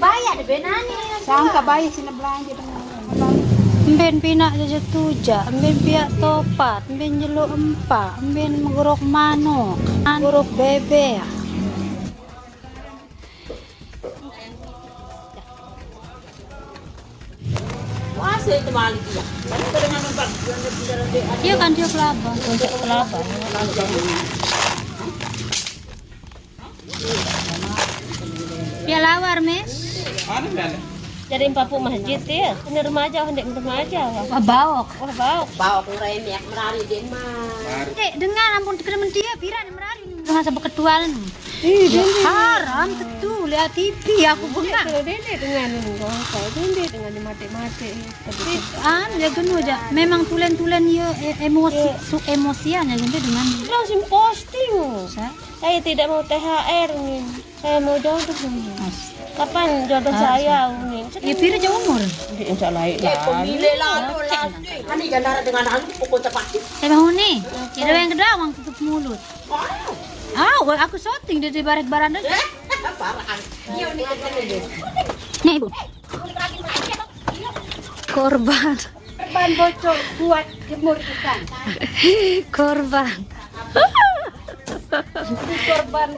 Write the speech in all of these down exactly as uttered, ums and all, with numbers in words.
Baik ada benani. Sangka baik sini belanja dengan. Mben pinak jaja tujak, mben piak topat, mben jeluk empak, mben megorok manuk, megorok bebek. Puasa itu balik ya. Kan kita dengan empat bulan lebih dalam dia. Iya kan dia kelapa. Untuk kelapa. Dia lawar, Mes. Anu mana? Jadi empapuk masjid ya. Ini remaja, hendak remaja. Wah, baok. Wah, baok. Bawa kurang yang merari dia mah. Eh, dengan ampun, kena mentia, pira ni merari. Dengan sebab ketual ni. Ih, Ya, dende. Haram tentu lihat T V aku Dende bengak. Kalau dende dengan ni, kau kau dende dengan ni mati-mati. Tapi an ya genu aja. Memang tulen-tulen ya e- emosi Ya. Su emosian ya gende dengan Langsung posting. Sa? Saya tidak mau T H R ni. Saya mau jodoh ni. Kapan jodoh Harus. Saya ni? Ya pira aja umur. Dia insya Allah. Ya pemilih lalu lah. Ani gandara dengan anu pokok tempat. Saya mau ni. Jadi yang kedua uang tutup mulut. Ah, wah, aku syuting dia di barat baranda. Parah. Iya, ini kerjanya dia. Nih, Bu. Korban. Korban bocor buat jemur ikan. Korban. Korban.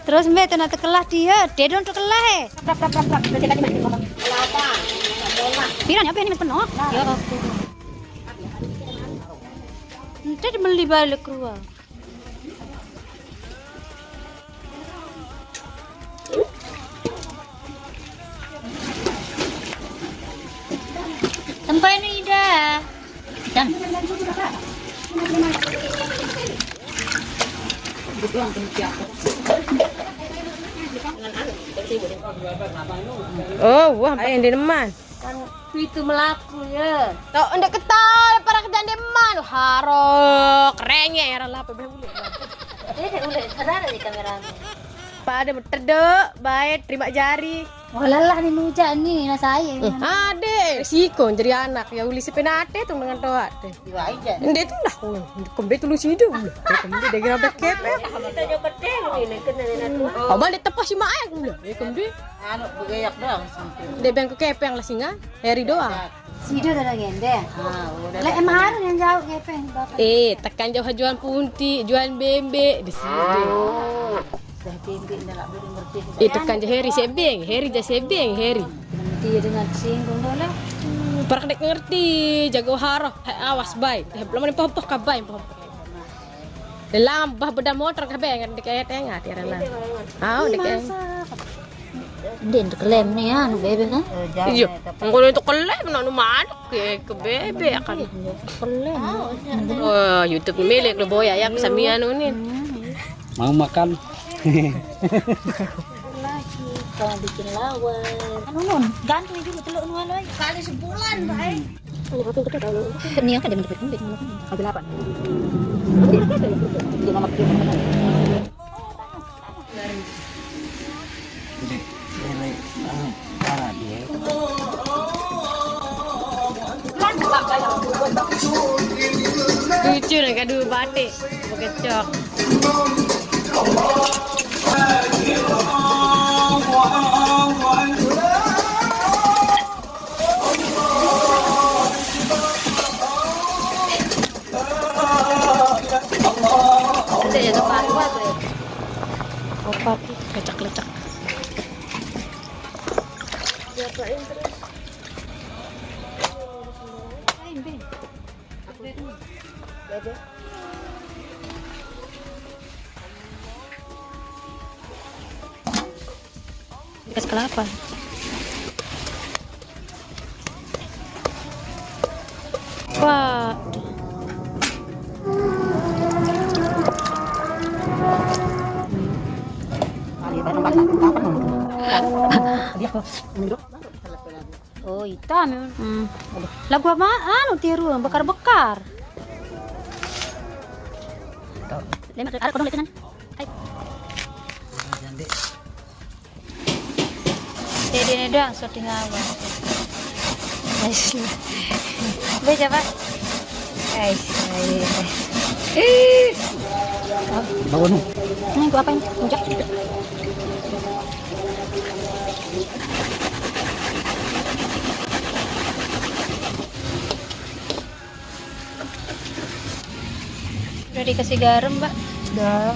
Terus mbak tu nak tekelah dia, dia dong tekelah eh. Prap, prap, prap, prap. Nanti tadi main di bawah. Kelapa. Pira ni apa ni mas penuh? Ya aku. Nanti dia beli balik keluar. Apa ini, Ida? Ikan. Oh, wah, yang di deman. Kan itu melaku ya. Tok, ndek ketol, para kerjaan deman. Haro, kerenye ya, rela apa, beh, udah. Ini udah, sadar di kamera. Pada tedek, bae, terima jari. Wah, lelah nih nujak nih, nah saya. Hmm, ade, resiko jadi anak, ya uli sepenate tuh dengan toat deh. Iya aja. Ndek tuh lah, kembe tuh lu sido. Kembe dia gerabek kepe. Kita joget deh, ini kena dengan tua. Abang dia tepah si maek. Kembe. Anu, begayak doang. Dia bang ke kepeng lah singa, Heri doang. Sido dah lagi, ndek. Ah, udah. Lah, emang harus yang jauh, kepeng, bapak. Eh, tekan jauh jualan punti, jualan bembe di sini. Dah bembe, ndak lah, boleh ngerti. Eh, tekan jauh Heri, sebeng, Heri, dah sebeng, Heri. Nanti dia dengan singgung dah lah. Parak dek ngerti, jago haro, hai, awas, bay. Eh, belum ada popo, kabai, popo. Dalam bah beda motor kabeh, ngan dikaya tengah, tiara lah. Ah, dikaya. Ndek, ndek kelem nih ya, anu bebek kan? Iya, engko itu kelem, nak nu manuk ke, ke bebek kan. Kelem. Wah, YouTube milik lu boya ya, kesamian unin. Mau makan? Lagi, kalau bikin lawan. Anu nun, gantung juga telur nu anu. Kali sebulan, Mbak. Ini apa dia menjepit, menjepit, menjepit. Kali delapan. Dia nama dia. Lucu nih, kadu batik, bekecok. Ada ya, tempat apa tuh? Opat, lecak-lecak. Diapain terus? Apain, Bang? Apa itu? Bebe. Bekas kelapa. Wah. Oh, hitam ya. Hmm. Lagu apa? Anu, tiru, bekar-bekar. Lemak, ada kodong lekenan. Hai. Jadi ini doang syuting awal. Guys. Baca, Pak. Guys, guys. Ih. Bawa nu. Ini gua apain? Rujak. Udah dikasih garam, Mbak? Udah.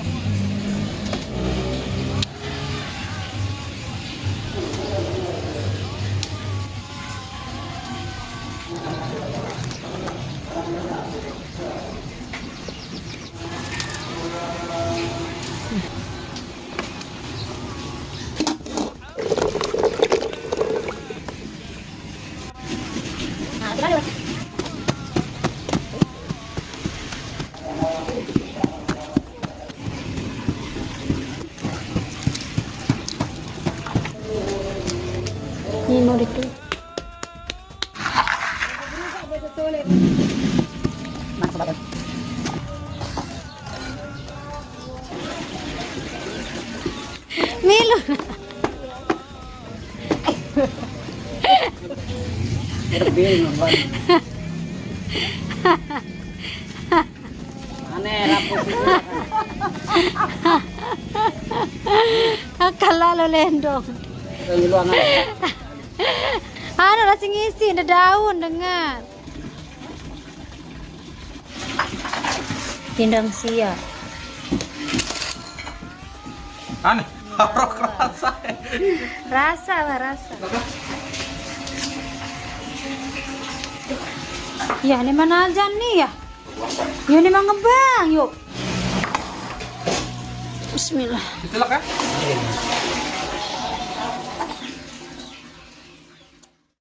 Ini mau ditu. Milu. Aneh, rapus itu. Akal lalu lendong. Yang di luar, aneh. Anu, lah sing isi, ada daun, dengar. Pindang sia. Aneh, harok rasa. Rasa lah, rasa. Ya, ini mana aja nih ya? Ya, ini mah ngebang, yuk. Bismillah. Itulah kan?